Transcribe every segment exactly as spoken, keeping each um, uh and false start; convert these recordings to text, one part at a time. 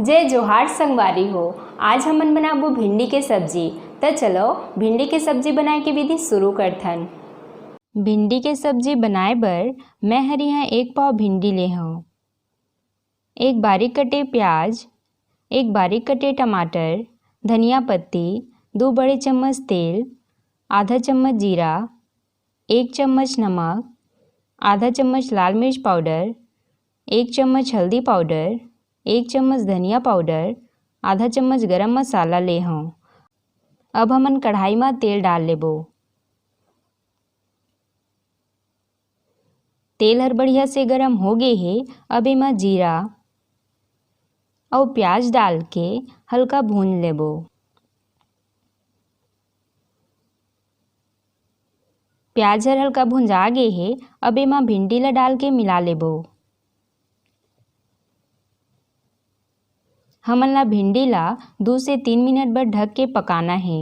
जय जोहार संगवारी हो, आज हमन बनाबो भिंडी के सब्जी। त चलो भिंडी के सब्जी बनाए के विधि शुरू करथन। भिंडी के सब्जी बनाए बर मैं हर यहाँ एक पाव भिंडी ले हव। एक बारीक कटे प्याज, एक बारीक कटे टमाटर, धनिया पत्ती, दू बड़े चम्मच तेल, आधा चम्मच जीरा, एक चम्मच नमक, आधा चम्मच लाल मिर्च पाउडर, एक चम्मच हल्दी पाउडर, एक चम्मच धनिया पाउडर, आधा चम्मच गरम मसाला ले हव। अब हमन कढ़ाई म तेल डाल लेबो। तेल हर बढ़िया से गरम हो गे हे। अब एमा जीरा अउ प्याज डाल के हल्का भून लेबो। प्याज हर हल्का भुंजा गे हे। अब एमा भिंडी ला डाल के मिला लेबो। हमन ला भिंडी ला दू से तीन मिनट बर ढक के पकाना हे।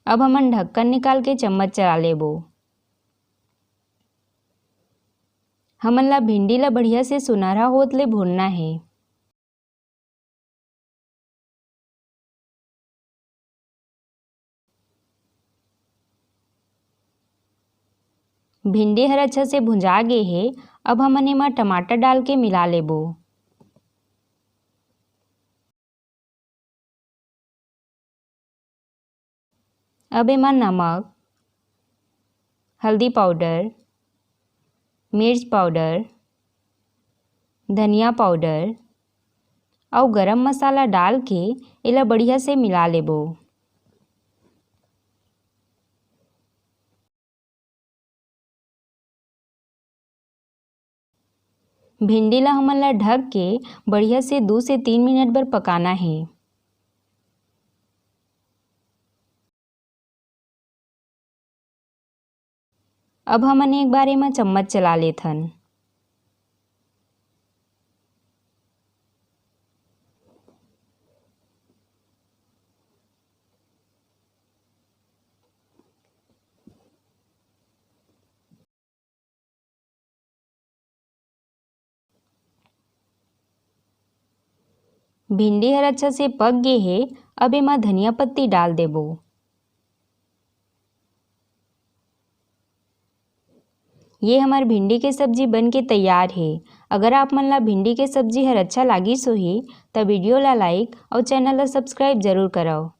अब हमन ढक्कन निकाल के चम्मच चला लेबो। हमन ला भिंडी ला बढ़िया से सुनहरा होत ले भूनना हे। भिंडी हर अच्छा से भुंजा गे हे। अब हमन एमा टमाटर डाल के मिला लेबो। अब एमा नमक, हल्दी पाउडर, मिर्च पाउडर, धनिया पाउडर अउ गरम मसाला डाल के एला बढ़िया से मिला लेबो। भिंडी ला हमन ला ढक के बढ़िया से दू से तीन मिनट बर पकाना हे। अब हमन एक बार एमा चम्मच चला लेथन। भिंडी हर अच्छा से पक गे हे। अब एमा धनिया पत्ती डाल देबो। ये हमर भिंडी के सब्जी बन के तैयार हे। अगर आप मन ला भिंडी के सब्जी हर अच्छा लागिस होही, त video ला like अउ channel ला subscribe जरूर करव।